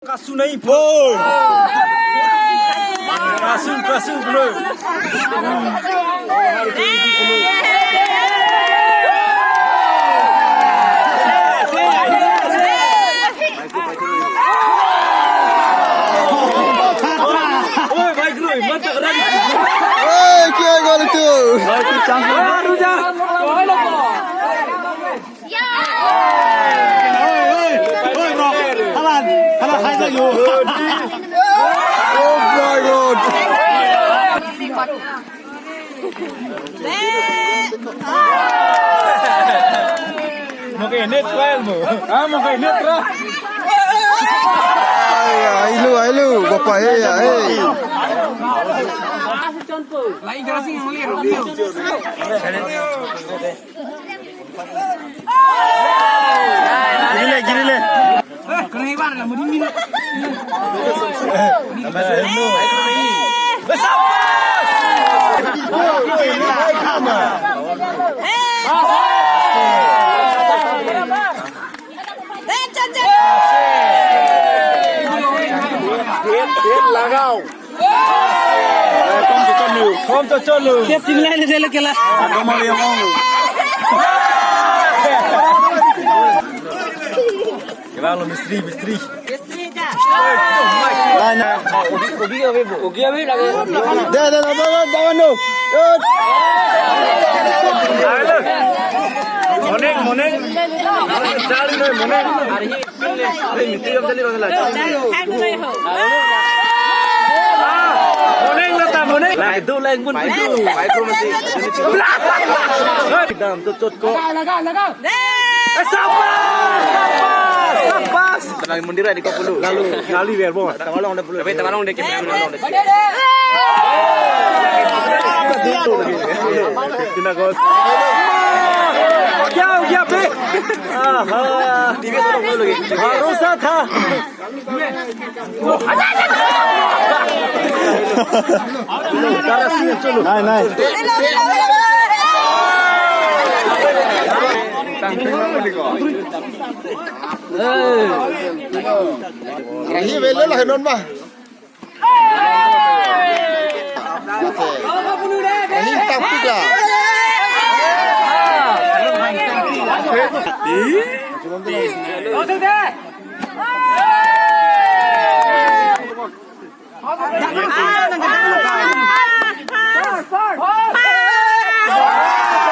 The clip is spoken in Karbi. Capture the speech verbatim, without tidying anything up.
Kasu nai po. Kasu, kasu, bro. Oi, bhai, bro, iman tak ada. Oi, kya gol itu? Bhai, itu chance. Ah, Ruja. Oi, oi, oi, bro. Halan, halan, hai sa yo. Oh my God. Mo ke net trial mo. Ah, mo ke net trial. Ay, ay, ailu, ailu, bapak, hey, ya, hey. Giri le, giri le. Lagao. Kom to cholu. Kom to cholu. Kep tin lai le le kela. Kom ale yang mau. Kela lo mistri, mistri. Mistri ja. Lai na. Ogi, ogi ave bo. Ogi ave lage. De, de, de, de, de, de, no. Moning, moning. Jali noi moning. Moning na ta moning. Lagi do lagi pun itu. Micro masih. Dam chot chot ko. Laga, laga, laga. Eh, sabas, sabas, sabas. Tenang mundur di kopulu. Lalu, lalu biar bos. Tamalong de pulu. Tapi tamalong de kip. Tamalong de. Tina gos. Kya ho gaya be? Aha. T V to lagi. Bharosa tha. Nai, nai. Rahi velo lah non mah. Rahi tapik lah.